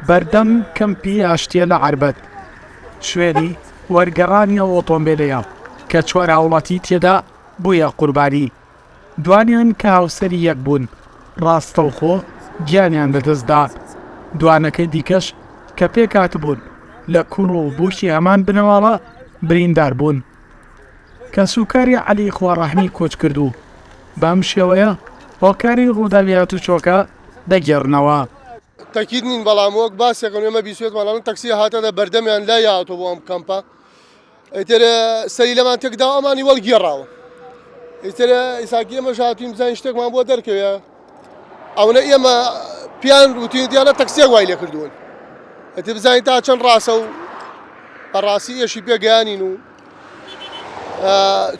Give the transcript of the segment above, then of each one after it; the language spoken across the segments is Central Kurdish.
بەردەم کەمپی ئاشتییە لە عەربەت، شوێنی وەرگەڕانی ئەو ئۆتۆمبێلەیە کە چوار هاوڵاتی تێدا بوویە قوربانی، دوانیان کە هاوسەری یەک بوون ڕاستەوخۆ گیانیان لەدەستدا، دوانەکەی دیکەش کە پێکهاتبوون لە کوڕ و بووکی هەمان بنەماڵە بریندار بوون. کەسوکاری عەلی خواڕەحمی کۆچکردوو بەم شێوەیە هۆکاری ڕووداوی هاتوچۆکە دەگێڕنەوە. تەکید نین بەڵام وەک باسێکن ئێمە بیسوێتمان ئەڵێن تەکسی هاتەتە بەردەمیان لای هاتۆ بۆ ئەم کەمپە ئیتر سەری لەمان تێکدا ئەمانی وەڵگێڕاوە ئیتر ئیساکی ئێمە هاتوین بزانین شتێکمان بۆ دەرکەوێ ئەوەنە ئێمە پیان وتین دیانە تەکسیەک وای لێ کردوون ئیتر بزانین تا چەند ڕاستە و بەڕاستی ئێشی پێگەیانین و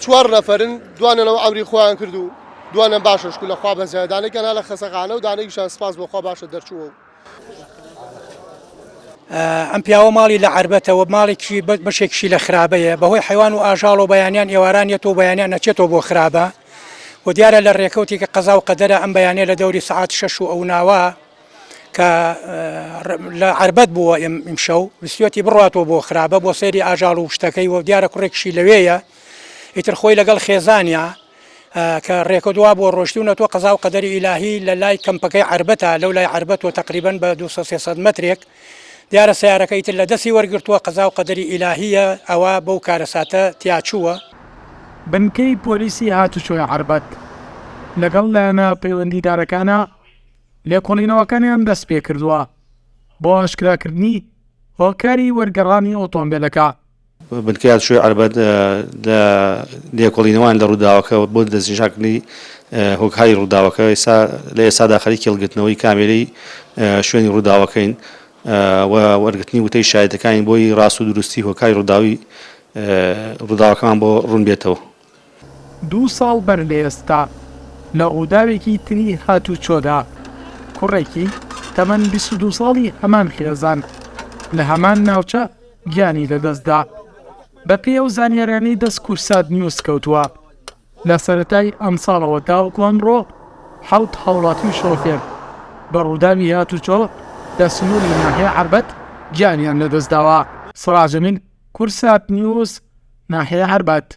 چوار نەفەرن دوانەوە ئەمری خۆیان کرد و دوانە باشە شکو لە خوا بەزیاد دانێکیان لە خەسەخانە و دانێکیشان سپاس بۆ خوا باشە دەرچووە و ئەم پیاوە ماڵی لە عەربەتەوە ماڵێکی بەشێکشی لە خرابەیە بەهۆی حیوان و ئاژاڵ و بەیانیان ئێواران یەتەوە بەیانیان نەچێتەوە بۆ خرابە و دیارە لە ڕێکەوتێکی قەزا و قەدەرە ئەم بەیانە لە دەوری سەعات شەش و ئەو ناوە کە لە عەربەت بووە ئیمشەو ویستویەتی بڕاتەوە بۆ خرابە بۆ سەیری ئاژاڵ و شتەکەی و دیارە کوڕێکشی لەوێیە ئیتر خۆی لەگەڵ خێزانیا کە ڕێکەوت وا بووە ڕۆشتوونەتەوە قەزا و قەدەری ئیلاهی لە لای کەمپەکەی عەربەتە لەو لای عەربەتەوە تەقریبەن بە 200 300 مەترێک دیارە سەیارەکە ئیتر لە دەستی وەرگرتووە قەزا و قەدەری ئیلاهیە ئەوە بەو کارەساتە تیاچووە. بنکەی پۆلیسی هاتوچۆی عەربەت لەگەڵ لایەنە پەیوەندیدارەکانا لێکۆڵینەوەکانیان دەستپێکردووە بۆ ئاشکراکردنی هۆکاری وەرگەڕانی ئۆتۆمبێلەکە. بنکەی هاتوچۆی عەربەت لە لێکۆڵینەوەیان لە ڕووداوەکە بۆ دەستنیشانکردنی هۆکاری ڕووداوەکە ئێستا لە ئێستادا خەریکی هەڵگرتنەوەی کامێرەی شوێنی ڕووداوەکەین و وەرگرتنی وتەی شایەتەکانین بۆی ڕاست و دروستی هۆکاری ڕووداوی ڕووداوەکەمان بۆ ڕوون بێتەوە. دوو ساڵ بەر لە ئێستا لە ڕووداوێکی تری هاتووچۆدا کوڕێکی تەمەن 22 ساڵی هەمان خێزان لە هەمان ناوچە گیانی لەدەستدا. بەپێی ئەو زانیاریانەی دەست کوردسات نیوز کەوتووە، لە سەرەتای ئەمساڵەوە تاوەکو ئەمڕۆ حەوت هاوڵاتی و شۆفێر بە ڕووداوی هاتووچۆ لە سنووری ناحیەی عەربەت گیانیان لەدەستداوە. سراج ئەمین، کوردسات نیوز، ناحیەی عەربەت.